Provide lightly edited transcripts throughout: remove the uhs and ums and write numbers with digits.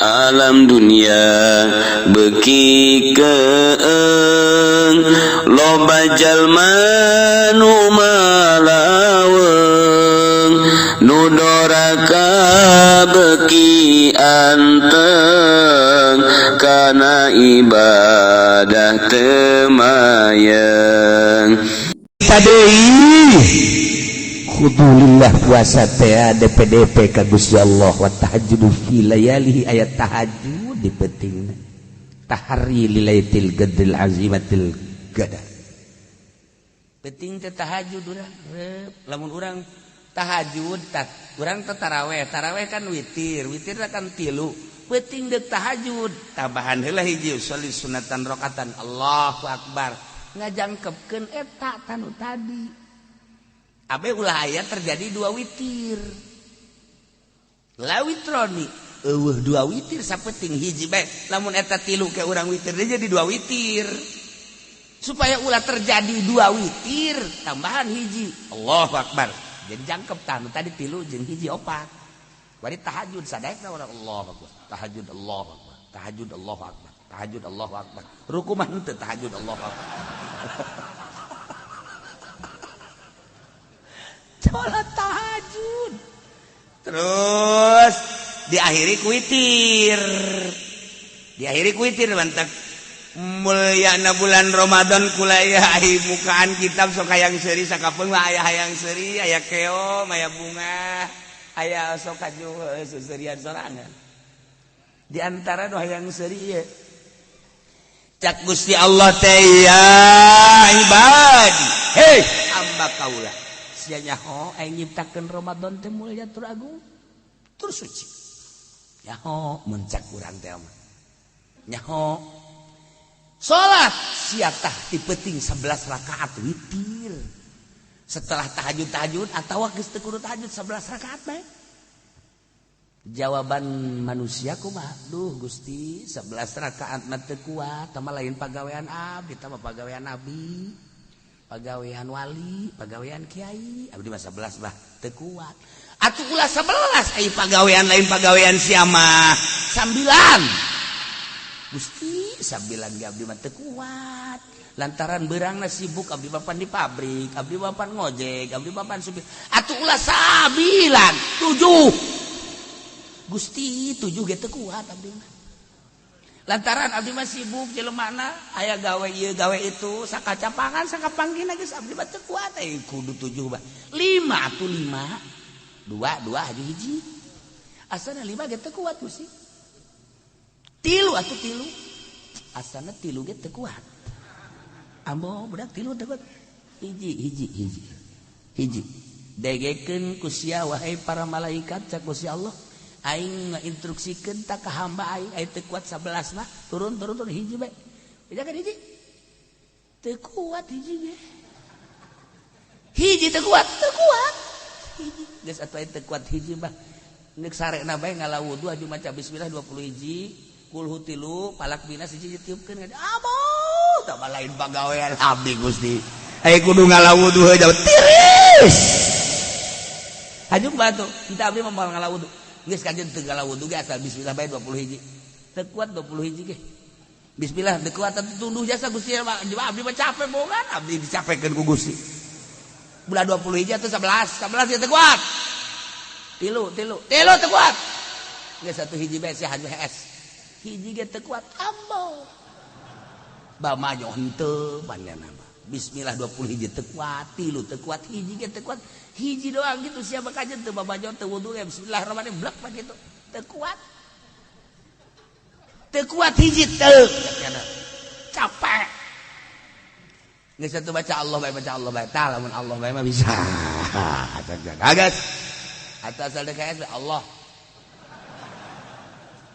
Alam dunia beuki keeng, loba jalma nu malaweung, nu doraka beuki anteng, kana ibadah teu mayeng. Tadi lillah puasa teh DPDP ka Gusti Allah, wa tahajjud fi layalihi, ayat tahajud di peuting, tahari lilaitil qadril azimatil qadar. Penting teh tahajud urang. Lamun urang tahajud tak urang teh taraweh, taraweh kan witir, witir kan tilu, penting deuk tahajud tambahan heula hiji, sholli sunatan rakaatan, Allahu akbar, ngajangkepkeun eta tanu tadi. Abe ulah aya terjadi dua witir. La witroni, eueuh dua witir, sapeting hiji bae. Lamun eta tilu ke urang witir dia jadi dua witir. Supaya ulah terjadi dua witir, tambahan hiji. Allahu akbar. Jadi jangkep tanu tadi tilu jeung hiji opat. Bari tahajud sadaekna urang, Allahu akbar. Tahajud, Allahu akbar. Tahajud, Allahu akbar. Tahajud, Allahu akbar. Ruku mah henteu tahajud Allahu akbar. Sholat tahajud terus diakhiri ku witir, diakhiri ku witir. Mantap mulyana bulan Ramadan. Kulaya ai mukaan kitab sok hayang seuri, sakapeung mah aya hayang seuri, aya keom, aya bunga, aya sok kaju seserian sorangan. Di antara nu hayang seuri ieu, cak Gusti Allah teh, ya ibadi, hei hamba kaula, sia nyaho aing nyiptakeun Ramadan teh mulia tur agung tur suci? Nyaho? Mun cak urang teh mah nyaho. Salat sia tah ti peuting 11 rakaat witir setelah tahajud-tahajud atawa geus teu kudu tahajud, 11 rakaat bae. Jawaban manusia kumaha? Duh Gusti, 11 rakaat mah teu kuat, tah mah lain pagawean abdi, tah mah pagawean nabi, pagawean wali, pagawean kiai. Abdi mah 11 bah teu kuat. Atuh ulah 11, ai pagawean lain pagawean sia mah. 9, Gusti, 9 ge abdi mah teu kuat. Lantaran beurangna sibuk, abdi papan di pabrik, abdi papan ngojek, abdi papan supir. Atuh ulah 9, 7. Gusti, 7 ge teu kuat abdi mah. Lantaran abdi mah sibuk jelemana, aya gawe ieu gawe itu, sakacapangan sakapanggina geus abdi mah teu kuat, ai kudu 7 bah. 5 atuh 5. 2 2 haju hiji. Asana 5 ge teu kuat, Gusti. 3 atuh 3. Asana 3 ge teu kuat. Ambo budak 3 teu kuat. Hiji hiji hiji. Hiji. Degekeun ku sia wahai para malaikat, cak Gusti Allah. Aing ngainstruksikeun tak ka hamba aing, aing teu kuat 11 mah, turun turun turun hiji bae. Bejakeun hiji. Teu kuat hiji ge. Hiji teu kuat, teu kuat. Hiji. Geus atuh aing teu kuat hiji mah. Neuk sarena bae ngala wudu aju maca bismillah 20 hiji, kulhu 3, palak binas hiji ditiupkeun. Abo, tah mah lain pagawean abdi, Gusti. Aing kudu ngala wudu heuh tiris. Haju batu, entah abdi mah moal ngala wudu. Geus kajeun teu ngala wudu ge asal bismillah bae 20 hiji. Teu kuat 20 hiji ge. Bismillah teu kuat atuh tunduh jasa Gusti, abdi mah capek bogan, abdi dicapekeun ku Gusti. Bulan 20 hiji atuh 11, 11 ge teu kuat. 3 3 3 teu kuat. Geus atuh hiji bae sia haju HS. Hiji ge teu kuat, ambo. Bamajo henteu panjana mah. Bismillah 20 hiji teu kuat, 3 teu kuat, hiji ge teu kuat. Hiji doang gitu siapa kajen teu babajo teu wudu ge bismillahirrahmanirrahim blek mah gitu. Teu kuat. Teu kuat hiji teu. Capek. Geus atuh baca Allah bae, baca Allah bae. Tah lamun Allah bae mah bisa. Agas. Atau asal DKS Allah.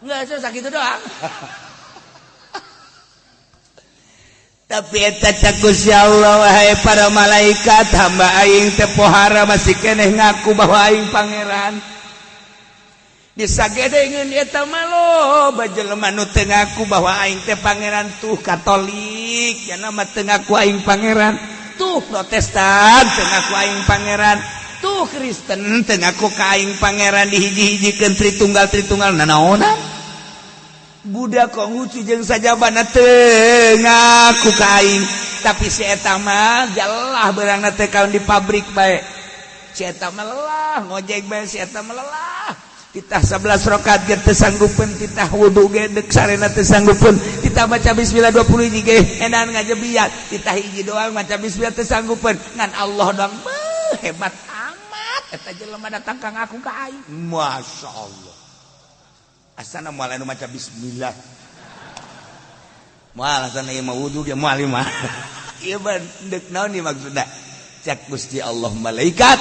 Enggak, saya sakit doang. Tapi eta cak Gusti Allah, wahai para malaikat, hamba aing teh pohara masih keneh ngaku bahwa aing pangeran. Disagedengeun eta mah loba jelema nu teu ngaku bahwa aing teh pangeran, tuh Katolik nya mah teu ngaku aing pangeran, tuh Protestan teu ngaku aing pangeran, tuh Kristen teu ngaku ka aing pangeran, dihiji-hijikeun Tritunggal Tritunggal nanaonan. Budak Konghucu jeung sajabana teu ngaku ka aing, tapi si eta mah jalah beurangna teh kaun di pabrik bae. Si eta mah lelah ngojek bae, si eta mah lelah. Titah 11 rakaat ge teu sanggupeun, titah wudu ge deuk sarena teu sanggupeun, titah baca bismillah 20 hiji ge edan ngajebiat, titah hiji doang maca bismillah teu sanggupeun, ngan Allah doang beuh hebat amat eta jelema datang ka ngaku ka aing. Masyaallah. Asana moal anu maca bismillah. Moal asana ieu mah wudu ge moal ieu mah. Ieu mah deuk naon ieu maksudna? Cak Gusti Allah malaikat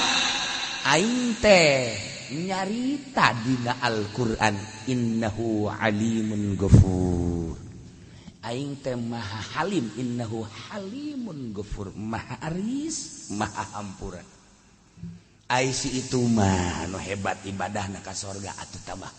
aing teh nyarita dina Al-Qur'an innahu alimun ghafur. Aing teh maha halim, innahu halimun ghafur, maha aris, maha hampura. Ai si itu mah nu hebat ibadahna ka sorga atuh tambah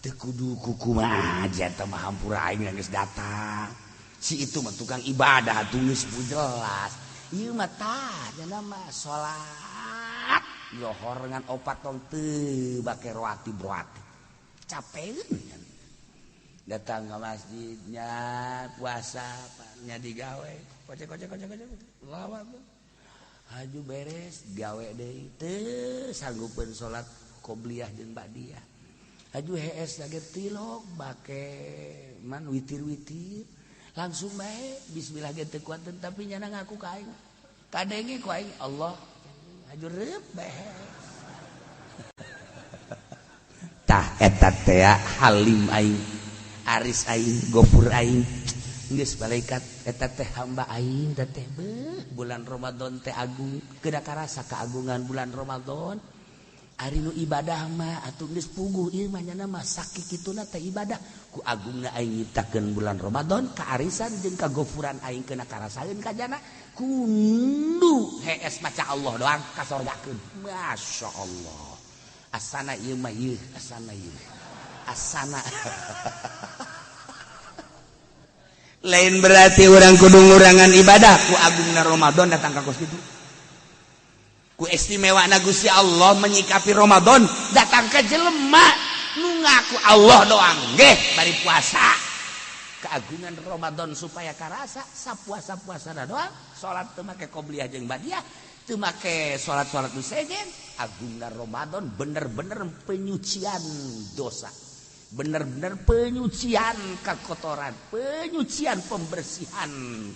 teu kudu kukumaha eta mah hampura aing geus datang. Si itu mah tukang ibadah atuh geus jelas. Ieu mah tah cenah mah salat lohor ngan opat tong teu bake roati broati. Capeun datang ke masjidnya puasa nya digawe kocek kocek kocek kocek lawan haju beres gawe deui teu sanggupeun salat qobliyah jeung ba'diyah. Haju hees lagi tilok bake man witir-witir langsung bae bismillah ge teu kuat tapi nyana ngaku ka aing kadenge ku aing Allah haju reup bae. Tah eta teh halim aing, aris aing, gofur aing, geus malaikat eta teh hamba aing teh beuh bulan Ramadan teh agung keuna karasa keagungan bulan Ramadan. Ari nu ibadah mah atuh geus puguh ieu mah nyana mah sakikituna teh ibadah ku agungna aing nyiptakeun bulan Ramadan kaarisan jeung kagofuran aing keuna karasaeun ka jana kundu hees maca Allah doang kasorgakeun. Masyaallah. Asana ieu mah ieu, asana ieu. Asana. Lain berarti urang kudu ngurangan ibadah ku agungna Ramadan datang ka kos kitu. Ku istimewana Gusti Allah menyikapi Ramadan datang ke jelema nu ngaku Allah doang geh bari puasa. Keagungan Ramadan supaya karasa sapuasa-puasana doang salat teu make qobliyah jeung ba'diyah teu make salat-salat nu sejen. Agungna Ramadan bener-bener penyucian dosa, bener-bener penyucian kekotoran, penyucian pembersihan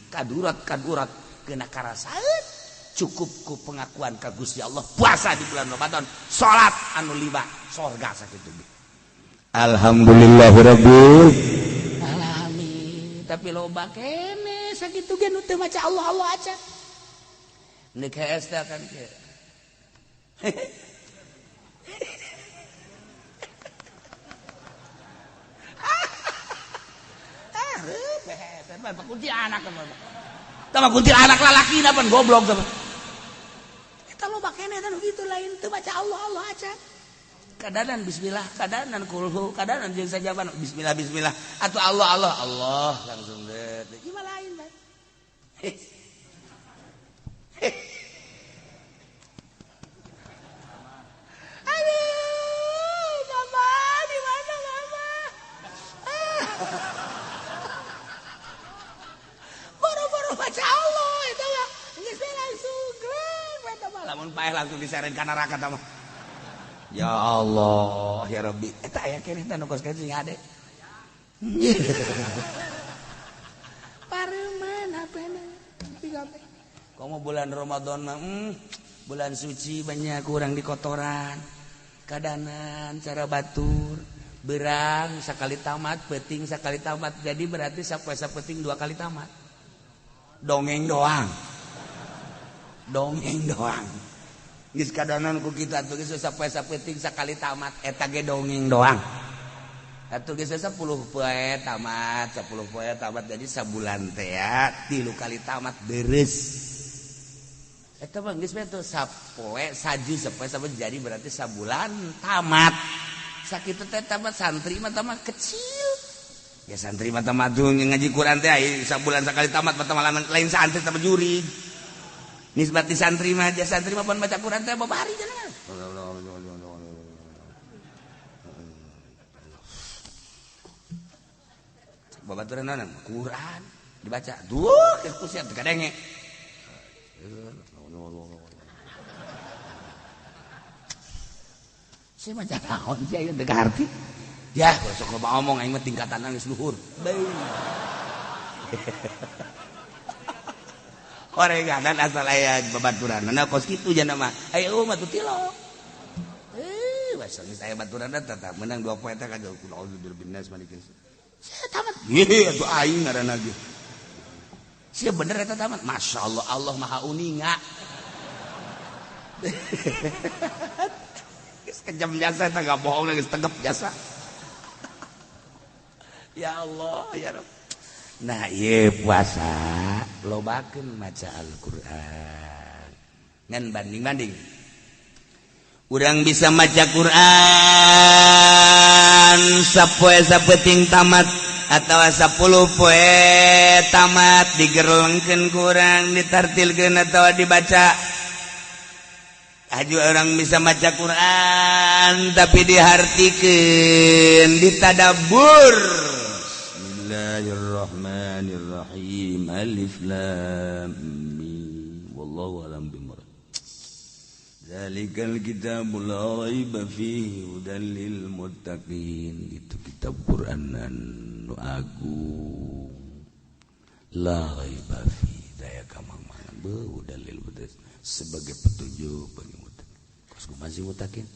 kadurat-kadurat kena karasaeun. Cukup ku pengakuan ka Gusti Allah puasa di bulan Ramadan salat anu lima sorga sakitu. Alhamdulillahirabbil alamin. Tapi loba kene sakitu ge nu teu maca Allah Allah aja. Neuk hees teh kan kieu. Ah, reup hees mah kunti anak mah. Tah kunti anak lalaki pan goblok tah. Eta loba kene tah kitu lain teu maca Allah Allah aja. Kadanan bismillah, kadanan kulhu, kadanan jeung sajaban bismillah bismillah atau Allah Allah Allah langsung deh. Ieu mah lain bae. Aduh, mama di mana mama? Boro-boro baca Allah eta mah geus langsung gleng eta mah lamun paeh langsung diseret ka neraka ta mah. Ya Allah, ya Rabbi. Eta aya keneh teh nu kos kitu sing ade. Pareuman HP-na. Komo bulan Ramadan mah bulan suci banyak kurang di kotoran. Kadanan cara batur, berang sakali tamat, peuting sakali tamat. Jadi berarti sapoe peuting 2 kali tamat. Dongeng doang. Dongeng doang. Geus kadanan ku kita atuh geus sapoe peuting sakali tamat eta ge dongeng doang. Atuh geus 10 poe tamat, 10 poe tamat jadi sabulan teh ya 3 kali tamat beres. Eta mah geus we tuh sapoe saju sapoe sapoe jadi berarti sabulan tamat. Sakitu teh tamat santri mah tamat kecil. Ya santri mah tamat tuh ngaji Quran teh sabulan sakali tamat mah lain santri tamat jurig. Nisbat di santri mah aja santri mah pun baca Quran teh babari cenah. Babaturan naon? Quran dibaca. Duh, geus siap teu kadenge. Saya maca naon sih aing teu ngarti. Ya, sok loba omong aing mah tingkatan geus luhur. Bae. Oreganan asal aya babaturanna kos kitu jana mah. Ayo mah tuh tilok. Basah geus aya baturanna tetap menang 2 poe teh ka auzu billahi malikin. Sia tamat. Ye atuh aing ngaranna ge. Sia bener eta tamat. Masyaallah Allah Maha Uninga. Geus kejam jasa eta gak bohong geus tegep jasa. Ya Allah ya Rabb. Nah, ieu puasa lobakeun maca Al-Qur'an. Ngan banding-banding. Urang bisa maca Qur'an sapoe sapeting tamat atawa 10 poe tamat digerlengkeun kurang ditartilkeun atawa dibaca. Aju orang bisa maca Qur'an tapi dihartikeun, ditadabbur. Bismillahirrahmanirrahim. Alif lam mim. Wallahu a'lam bimurad. Dzalikal kitabul la raiba fihi hudal lil muttaqin. Itu kitab Quran anu agung. La raiba fihi daya kamang-mangan beuh dalil sebagai petunjuk bagi muttaqin. Kos kumaha sih muttaqin?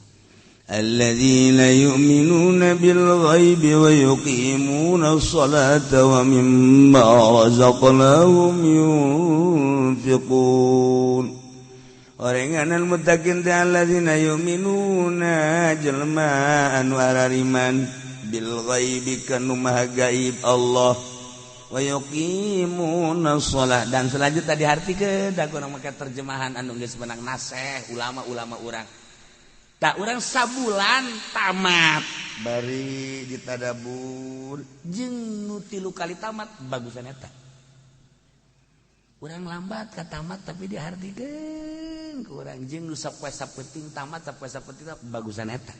الذين يؤمنون بالغيب ويقيمون الصلاة ومما رزقناهم ينفقون. Orenganan muttaqin teh alladzina yu'minuna jelema anu arariman bil ghaibi kanu maha gaib Allah wa yuqimuna shalah. Dan selanjutnya dihartikeun da kurang make terjemahan anu geus menang naseh ulama-ulama urang. Tak orang sabulan tamat bari ditadabur jeung nu 3 kali tamat bagusan eta. Urang lambat ka tamat tapi dihartikeun ku urang jeung nu sapoe sapenting tamat sapoe sapenting bagusan eta.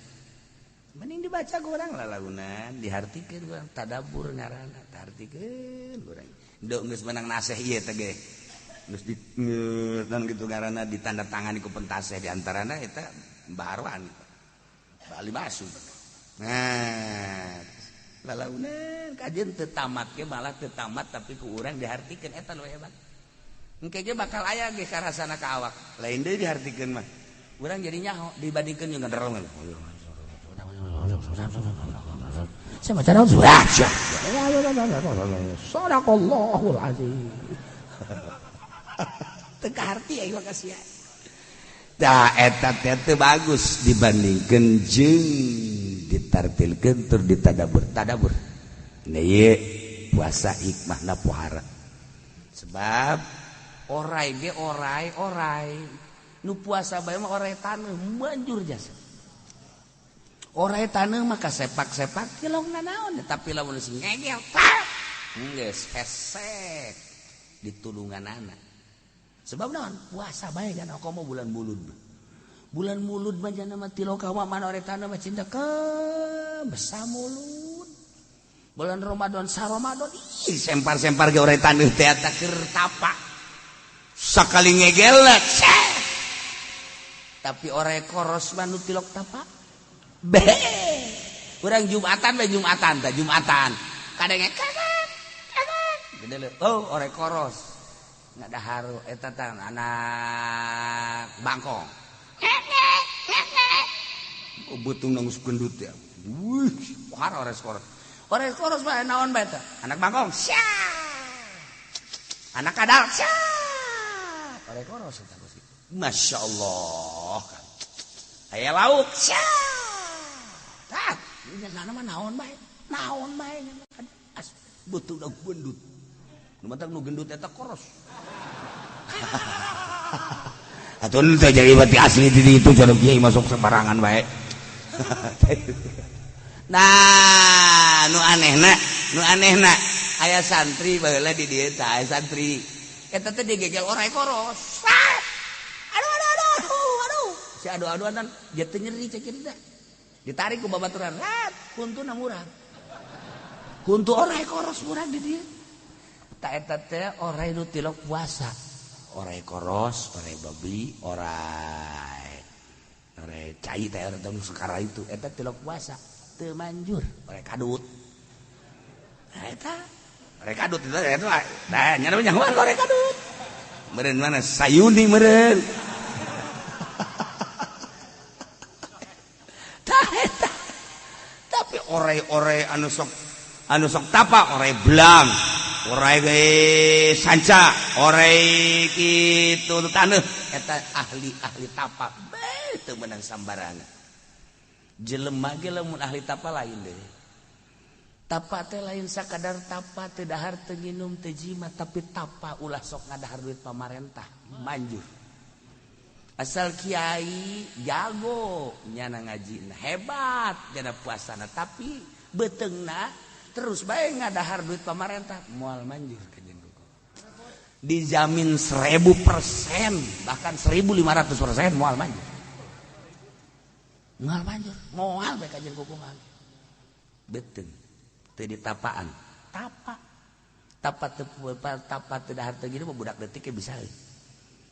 Mending dibaca ku urang lalagunan dihartikeun ku urang tadabur ngaranna dihartikeun ku urang. Ndeu geus menang naseh ieu teh ge. Geus di dan kitu ngaranna ditandatangani ku pentaseh di antarana eta Baharwan Bali Basu. Nah, lalaunan kajian teu tamat ge malah teu tamat tapi ku urang dihartikeun eta nu hebat. Engke ge bakal aya ge karasana ka awak. Lain deui dihartikeun mah. Urang jadi nyaho dibandingkeun jeung ngederong. Saya maca naon surah. Sadaqallahul azim. Teu kaharti aing mah kasihan. Dah eta teh bagus dibandingkeun jeung ditartilkeun tur ditadabur tadabur. Nah ieu puasa hikmahna pohara. Sebab orai ge orai orai nu puasa bae mah orai taneuh manjur jasa. Orai taneuh mah kasepak-sepak tilong nanaon tapi lamun sing ngegel tah geus hesek ditulunganana. Sebab naon puasa bae jana komo bulan mulud. Bulan mulud mah jana mah tiloka mana ore tanah mah cinta ke besa mulud. Bulan Ramadan sa Ramadan ih sempar-sempar ge ore taneuh teh eta keur tapa. Sakali ngegelek seh. Tapi ore koros mah nu tilok tapa. Be. Urang Jumatan bae Jumatan tah Jumatan. Kadenge kakak kakak. Gede oh ore koros. Nggak ada haru eta tah anak bangkong. Oh betung nangis gendut ya. Wih, har ores koros. Ores koros mah naon bae teh? Anak bangkong. Sia. Anak kadal. Sia. Ores koros eta bos. Masya Allah. Aya lauk. Sia. Tah, nya mah naon bae? Naon bae as betung gendut. Nu matak nu gendut eta koros. Atuh teh jadi berarti asli di itu cara kiai masuk sembarangan bae. Nah, nu anehna aya santri baheula di dieu tah aya santri. Eta teh digegel orai koros. Aduh aduh aduh aduh. Si adu-aduan dia teh nyeri cek teh. Ditarik ku babaturan, rat, kuntuna murah. Kuntu orai koros murah di dieu. Ta eta teh orai nu tilok puasa. Orai koros, orai babi, orai orai cai teh orang tahun sekarang itu eta tilok puasa teu manjur, orai kadut. Nah eta orai kadut itu eta nah nya nyahoan orai kadut. Meureun mana sayuni meureun. Tah eta. Tapi orai-orai anu sok tapa, orai belang, orai sanca, orai kitu taneuh eta ahli-ahli tapa. Beuh teu meunang sambarangan. Jelema ge lamun ahli tapa lain deui. Tapa teh lain sakadar tapa teu dahar teu nginum teu jima, tapi tapa ulah sok ngadahar duit pamarentah, manjur. Asal kiai jago nyana ngajina hebat nyana puasana, tapi beuteungna terus bae ngadahar duit pamarentah moal manjur kanjeng Gugu. Dijamin 1000% bahkan 1500% moal manjur. Moal manjur, moal bae kanjeng Gugu mah. Beuteung teu ditapaan, tapa. Tapa teu tapa teu dahar teu gini mah budak detik ge bisa.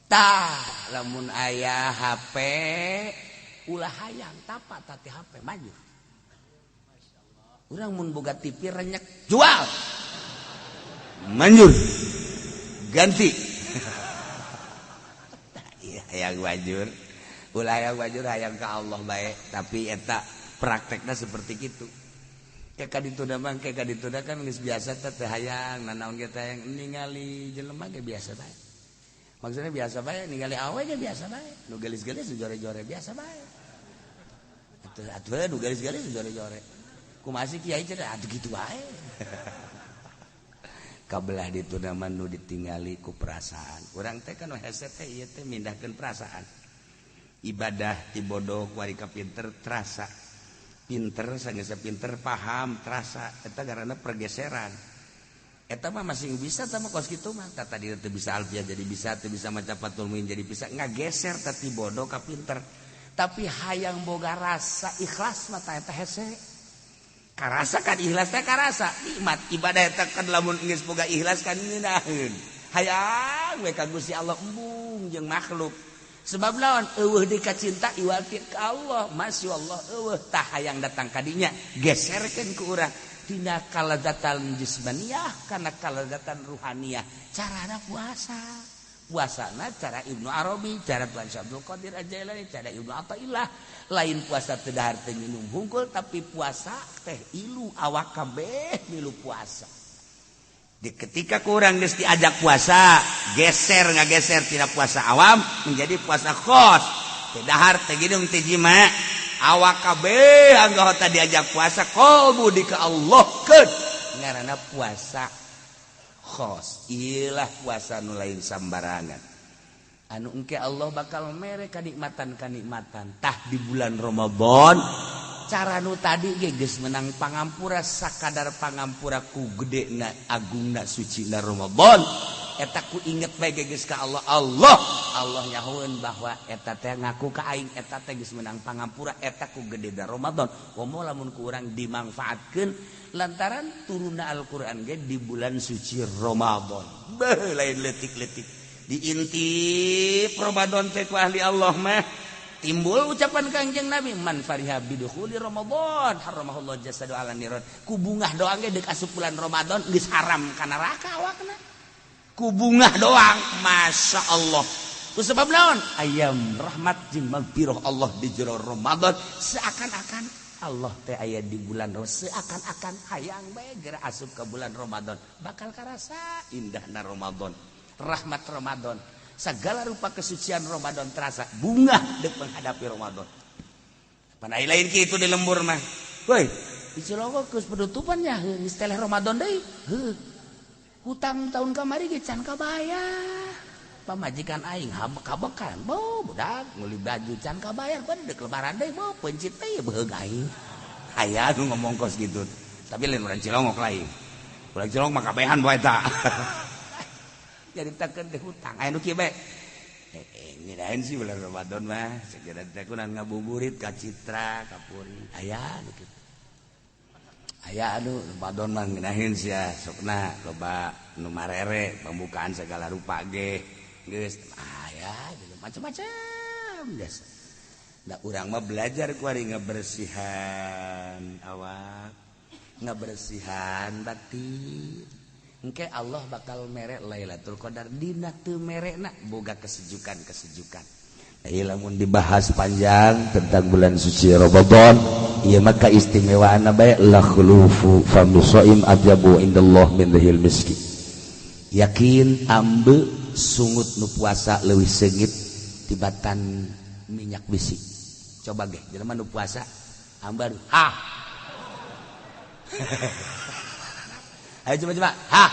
Tah, lamun aya HP ulah hayang tapa tati HP manjur. Urang mun boga TV renyek jual. Manjur. Ganti. Iya hayang manjur. Ulah hayang manjur hayang ka Allah bae, tapi eta praktekna seperti kitu. Kayak kadituna mah kayak kadituna kan geus biasa teh teu hayang nanaon ge teh hayang ningali jelema ge biasa bae. Maksudnya biasa bae ningali awe ge biasa bae. Nu geulis-geulis jore-jore biasa bae. Atuh atuh nu geulis-geulis jore-jore. Kumaha sih kiai teh atuh kitu wae. Kabelah dituna mah nu ditingali ku perasaan. Urang teh kan hese teh ieu teh mindahkeun perasaan. Ibadah ti bodoh kuari ka pinter terasa. Pinter sanggeus pinter paham terasa eta karena pergeseran. Eta mah masih bisa tah mah kos kitu mah. Tah tadi teu bisa alfiah jadi bisa, teu bisa maca Fathul Muin jadi bisa, ngageser tah ti bodoh ka pinter. Tapi hayang boga rasa ikhlas mah tah eta hese. Karasa kan ikhlas teh karasa nikmat ibadah eta kan lamun geus boga ikhlas kan ngeunaheun. Hayang we ka Gusti Allah embung jeung makhluk. Sebab lawan eueuh deui kacinta iwal ti ka Allah, masyaallah eueuh tah hayang datang ka dinya geserkeun ku urang tina kalazatan jismaniyah kana kalazatan ruhaniyah. Carana puasa. Puasana cara Ibnu Arabi, cara Tuan Syekh Abdul Qadir Al-Jailani, cara Ibnu Athaillah. Lain puasa teu dahar teu minum hungkul, tapi puasa teh ilu awak kabeh milu puasa. Di ketika kurang geus diajak puasa, geser ngageser tina puasa awam menjadi puasa khos. Teu dahar teu ginung teu jima, awak kabeh anggota diajak puasa qalbu di ka Allah keun. Ngaranna puasa khos. Ilah puasa nu lain sambarangan. Anu engke Allah bakal mere kanikmatan-kanikmatan. Tah di bulan Ramadan cara nu tadi ge geus menang pangampura sakadar pangampura ku gedena agungna sucina Ramadan. Eta ku inget bae ge geus ka Allah. Allah Allah nyahoeun bahwa eta teh ngaku ka aing eta teh geus menang pangampura eta ku gedena Ramadan. Komo lamun ku urang dimangfaatkeun lantaran turunna Al-Qur'an ge di bulan suci Ramadan. Beuh lain leutik-leutik. Diintip Ramadan teh ku ahli Allah mah. Timbul ucapan Kangjeng Nabi man fariha bidukhuli Ramadan haramahullah jasadu ala niron. Ku bungah doang ge deuk asup bulan Ramadan geus haram ka neraka awakna. Ku bungah doang, Masya Allah. Ku sebab naon? Ayam rahmat jeung magfirah Allah di jero Ramadan seakan-akan Allah teh aya di bulan Ramadan, seakan-akan hayang bae geura asup ka bulan Ramadan. Bakal karasa indahna Ramadan, rahmat Ramadan. Segala rupa kesucian Ramadan terasa bungah dek menghadapi Ramadan. Panai lain kitu di lembur mah. Woi, di Cilongok geus penutupan nya geus teleh Ramadan deui. Heuh. Hutang tahun kamari ge can kabayar. Pamajikan aing kabekan, bo budak meuli baju can kabayar, pan dek lebaran deui bo pencit teh beheug aing. Aya nu ngomong kos kitu. Tapi lain urang Cilongok lain. Urang Cilongok mah kabehan bae eta. Jadi takkan teh hutang aya nu kieu bae. Ngirain sih bulan Ramadan mah sejarah teh kunan ngabuburit ka Citra, ka Puri. Aya nu kitu. Aya aduh Ramadan mah ngeunaheun sia sokna loba nu marere pembukaan segala rupa ge geus aya gitu macam-macam geus. Da urang mah belajar ku ari ngabersihan awak, ngabersihan batin. Engke Allah bakal mere Lailatul Qadar dina teu merena boga kesejukan-kesejukan. Lamun dibahas panjang tentang bulan suci Ramadan, ieu mah kaistimewaanna bae la khulufu fami shaim atyabu indallah min rihil miski. Yakin ambe sungut nu puasa leuwih seungit tibatan minyak bisi. Coba ge jelema nu puasa ambar ha. Ayo coba-coba ha.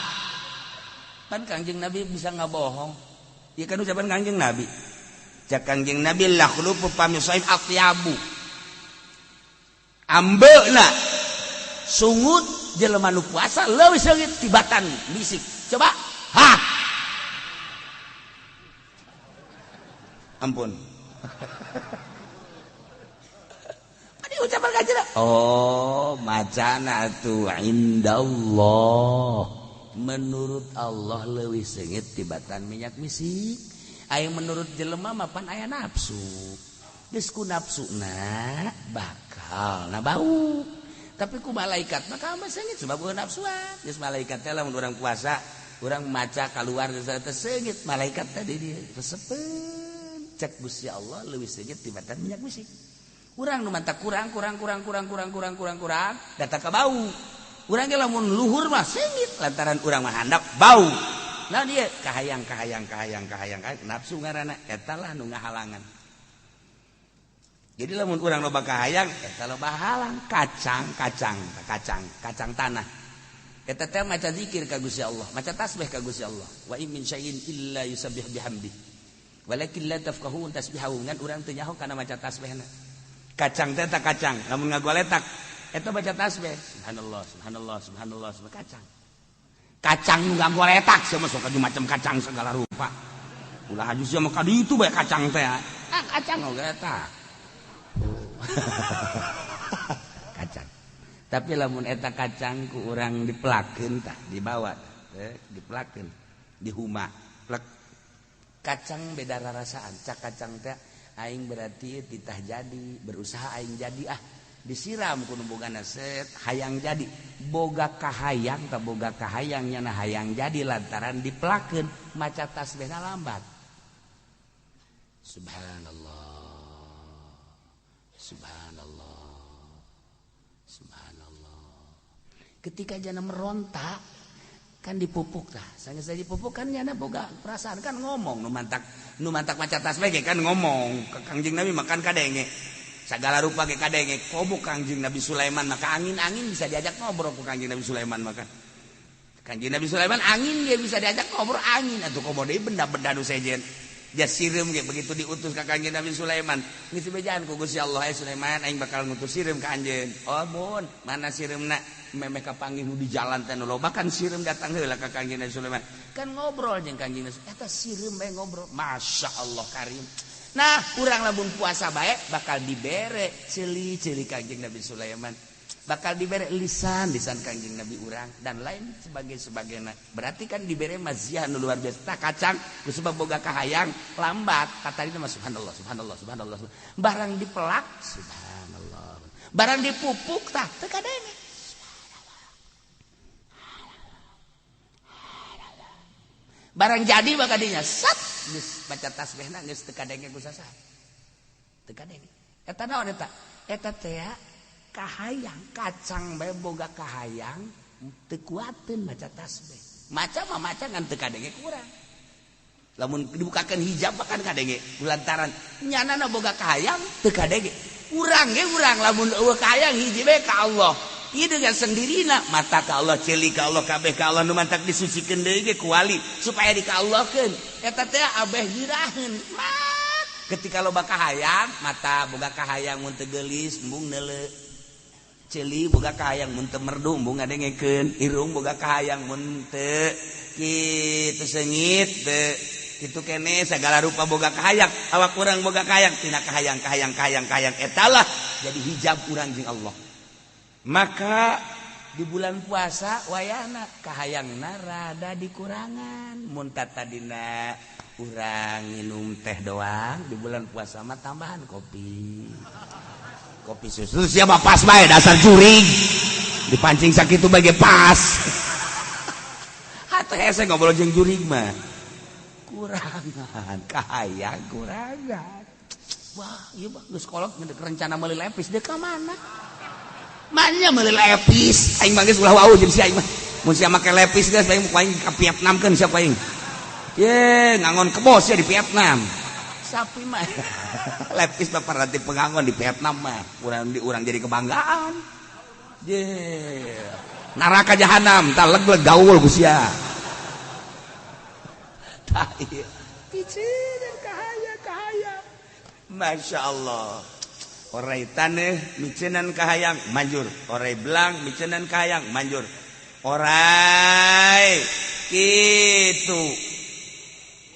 Pan Kangjeng Nabi bisa ngabohong. Ieu kan ucapan Kangjeng Nabi. Cak Kangjeng Nabi la khulufu fami shaim atyabu. Ambeuna sungut jelema nu puasa leuwih seungit tibatan bisik. Coba ha. Ampun. Adi ucapan Kangjeng. Oh, macana tu indallah. Menurut Allah leuwih seungit tibatan minyak misik. Aya menurut jelema mah pan aya nafsu. Geus ku nafsuna bakal na bau. Tapi ku malaikat mah mah seungit sebab eueuh nafsuan. Geus malaikat teh lamun urang puasa, urang maca kaluar geus teh seungit malaikat teh di dieu resepeun. Cek Gusti Allah leuwih seungit tibatan minyak misik. Urang nu mantak kurang kurang kurang kurang kurang kurang kurang kurang data ka bau. Urang ge lamun luhur mah seungit lantaran urang mah handap bau. Nah dia kahayang kahayang kahayang kahayang nafsu ngaranna eta lah nu ngahalangan. Jadi lamun urang loba kahayang eta loba halang kacang kacang kacang kacang tanah. Eta teh maca zikir ka Gusti Allah, maca tasbih ka Gusti Allah. Wa in min syai'in illa yusabbih bihamdi. Walakin la tafqahun tasbihahu, ngan urang teu nyaho kana maca tasbihna. Kacang teh tak kacang, lamun ngagoletak eta baca tasbih. Subhanallah, subhanallah, subhanallah, subhanallah kacang. Kacang nu ngagoletak sia mah sok macam kacang segala rupa. Ulah haju sia mah ka ditu bae kacang teh. Ah kacang ngagoletak. Kacang. Tapi lamun eta kacang ku urang dipelakeun tah dibawa teh dipelakeun dihuma plek. Kacang beda rarasaan. Cak kacang teh aing berarti titah jadi, berusaha aing jadi ah. Disiram ku nu bogana set hayang jadi. Boga kahayang tah boga kahayang nyana hayang jadi lantaran dipelakeun maca tasbihna lambat. Subhanallah. Subhanallah. Subhanallah. Ketika jana meronta kan dipupuk tah. Sanggeus dipupuk kan nyana boga perasaan kan ngomong nu mantak maca tasbih ge kan ngomong. Kangjeng Nabi makan kadenge. Segala rupa ge kadenge. Komo Kangjeng Nabi Sulaiman maka angin-angin bisa diajak ngobrol ku Kangjeng Nabi Sulaiman maka. Kangjeng Nabi Sulaiman angin dia bisa diajak ngobrol angin atuh komo deui benda-benda nu sejen. Jas sireum ge begitu diutus ka Kangjeng Nabi Sulaiman. Geus bejaan ku Gusti Allah, "Eh Sulaiman, aing bakal ngutus sireum ka anjeun." Oh mun, mana sireumna? Memeh kapanggih nu di jalan teh nu loba kan sireum datang heula ka Kangjeng Nabi Sulaiman. Kan ngobrol jeung Kangjeng Nabi. Eta sireum bae ngobrol. Masya Allah karim. Nah, urang lamun puasa bae bakal dibere ceuli-ceuli Kangjeng Nabi Sulaiman. Bakal dibere lisan-lisan Kangjeng Nabi urang dan lain sebagainya. Berarti kan dibere maziah nu luar biasa. Tah kacang ku sebab boga kahayang lambat. Katarina mah subhanallah subhanallah subhanallah. Barang dipelak subhanallah. Barang dipupuk tah teu kadenge. Barang jadi maka dinya sat geus baca tasbihna geus teu kadenge ku sasaha. Teu kadenge. Eta naon eta? Eta teh kahayang kacang bae boga kahayang teu kuateun maca tasbih. Maca mah maca ngan teu kadenge kurang. Lamun dibukakeun hijab mah kan kadenge lantaran nyanana boga kahayang teu kadenge. Urang ge urang lamun eueuh kahayang hiji bae ka Allah. Ieu dengan sendirina mata ka Allah, ceuli ka Allah, kabeh ka Allah nu mantak disucikeun deui ge ku wali supaya dikaallahkeun. Eta teh abeh giraheun. Ketika loba kahayang, mata boga kahayang mun teu geulis embung neuleu. Ceuli boga kahayang mun teu merdu embung ngadengekeun, irung boga kahayang mun teu kitu seungit teu kitu kene segala rupa boga kahayang, awak urang boga kahayang tina kahayang kahayang kahayang kahayang eta lah jadi hijab urang jeung Allah. Maka Di bulan puasa wayahna kahayangna rada dikurangan. Mun tadina urang minum teh doang, di bulan puasa mah tambahan kopi. Kopi susu siapa pas bae dasar jurig. Dipancing sakitu bae pas. Hatuh hese ngobrol jeung jurig mah. Kurangan kahayang kurangan. Wah, ieu mah geus kolot rencana meuli lepis deuk ka mana? Manya meuli lepis, aing mah geus ulah wau jeung si aing mah. Mun sia make lepis geus aing aing ka Vietnam keun siapa aing. Ye, ngangon kebo sia di Vietnam. Sapi mah lepis mah paranti pengangon di Vietnam mah. Urang di urang jadi kebanggaan. Ye. Neraka jahanam tah leg-leg gaul ku sia. Tah ieu. Piceun kahayang kahayang. Masya Allah. Orai taneuh micenan kahayang manjur, orai belang micenan kahayang manjur, orai kitu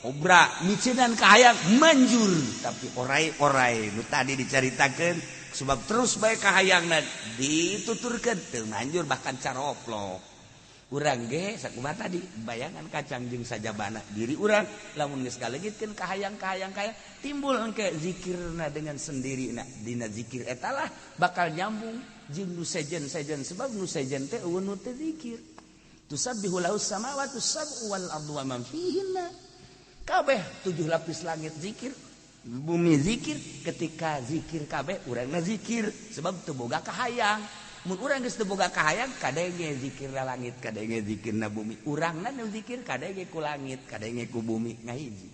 obra micenan kahayang manjur, tapi orai-orai nu tadi dicaritakeun sebab terus bae kahayangna dituturkeun teu manjur bahkan caroplok. Urang ge sakumaha tadi bayangan kacang jeung sajabana diri urang lamun geus kaleungitkeun kahayang-kahayang kaya timbul engke zikirna dengan sendirina dina zikir eta lah bakal nyambung jeung nu sejen-sejen sebab nu sejen teh eueun nu teu zikir. Tusabbihu lahus samawati sab'u wal ardu wa man fihinna. Kabeh 7 lapis langit zikir, bumi zikir, ketika zikir kabeh urangna zikir sebab teu boga kahayang. Mun urang geus teu boga kahayang kadenge zikirna langit, kadenge zikirna bumi. Urangna nu zikir kadenge ku langit, kadenge ku bumi ngahiji.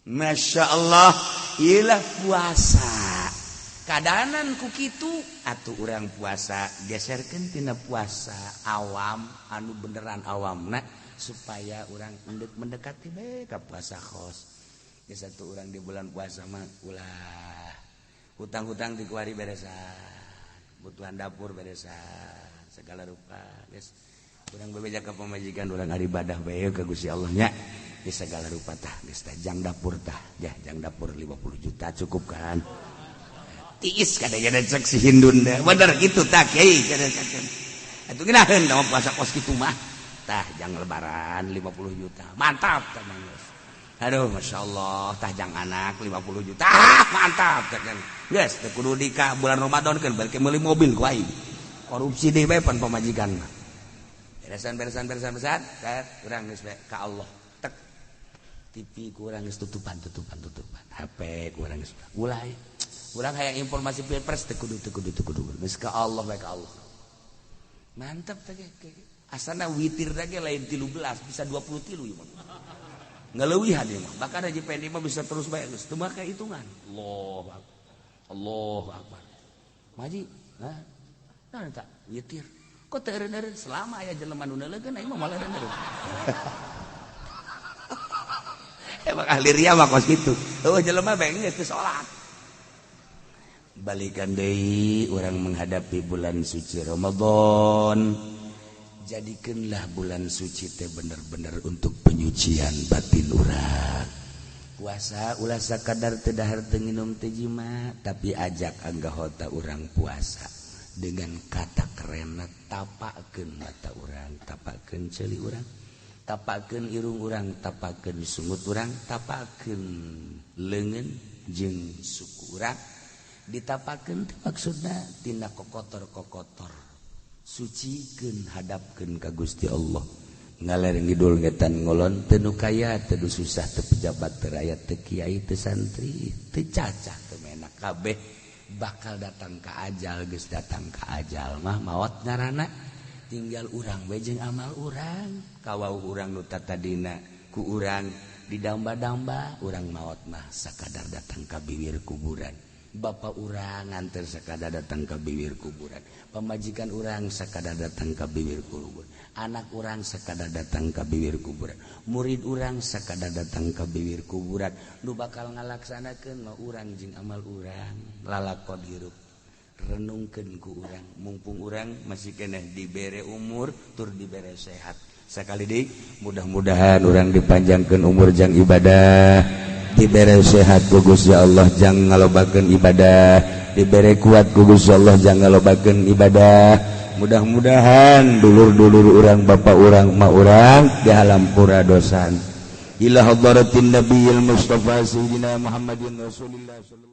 Masya Allah, ilah puasa. Kadanan ku kitu atuh urang puasa geserkeun tina puasa awam anu beneran awamna supaya urang mendekati bae ka puasa khos. Geus atuh urang di bulan puasa mah ulah hutang-hutang dikuari beresan. Kebutuhan dapur beresan segala rupa geus urang bebeja ka pamajikan urang ibadah bae ka Gusti Allah nya geus segala rupa tah geus tah jang dapur tah ya jang dapur 50 juta cukup kan tiis kadang-kadang cek si Hindun deh bener gitu tah kiai kadang-kadang atuh ngeunaheun da puasa kos kitu mah tah jang lebaran 50 juta mantap tah geus. Aduh Masya Allah tah jang anak 50 juta mantap tah kan geus teu kudu di ka bulan Ramadan kan balik meuli mobil ku aing korupsi deui bae pan pamajikan mah beresan beresan beresan beresan urang geus bae ka Allah tek TV kurang geus tutupan tutupan tutupan HP kurang geus ulah urang hayang informasi pilpres teu kudu teu kudu teu kudu geus ka Allah bae ka Allah mantap teh asana witir ge lain 13 bisa 23 ieu mah ngaleuwihan ieu mah bahkan haji pendi mah bisa terus bae geus teu make hitungan. Allahu akbar Allahu akbar maji nah nah tak witir kok teu eureun-eureun selama aya jelema nu neuleukeun aing mah moal eureun-eureun. Emang ahli ria mah kos kitu eueuh jelema bae geus teu salat. Balikan deui urang menghadapi bulan suci Ramadan. Jadikanlah bulan suci teh bener-bener untuk penyucian batin urang. Puasa ulah sakadar teu dahar teu nginum teu jima, tapi ajak anggahota urang puasa dengan kata kerenna tapakeun mata urang, tapakeun ceuli urang, tapakeun irung urang, tapakeun sungut urang, tapakeun leungeun jeung suku urang. Ditapakeun teh maksudna tina kokotor-kokotor. Sucikeun hadapkeun ka Gusti Allah. Ngaler ngidul ngetan ngolon teu nu kaya teu nu susah teu pejabat teu rakyat teu kiai teu santri teu cacah teu menak kabeh bakal datang ka ajal geus datang ka ajal mah maot ngaranna tinggal urang we jeung amal urang kawau urang nu tatadina ku urang didamba-damba urang maot mah sakadar datang ka bibir kuburan. Bapak urang nganter sakadar datang ke bibir kuburan, pamajikan urang sakadar datang ke bibir kuburan, anak urang sakadar datang ke bibir kuburan, murid urang sakadar datang ke bibir kuburan. Nu bakal ngalaksanakeun mah urang jeung amal urang lalakon hirup. Renungkeun ku urang mumpung urang masih keneh dibere umur tur dibere sehat. Sakali deui mudah-mudahan urang dipanjangkeun umur jang ibadah, dibere sehat ku Gusti Allah jang ngalobakeun ibadah, dibere kuat ku Gusti Allah jang ngalobakeun ibadah. Mudah-mudahan dulur-dulur urang, bapak urang, emak urang dihampura dosa. Ila hadratin nabiyil mustafa sayyidina Muhammadin rasulillah sallallahu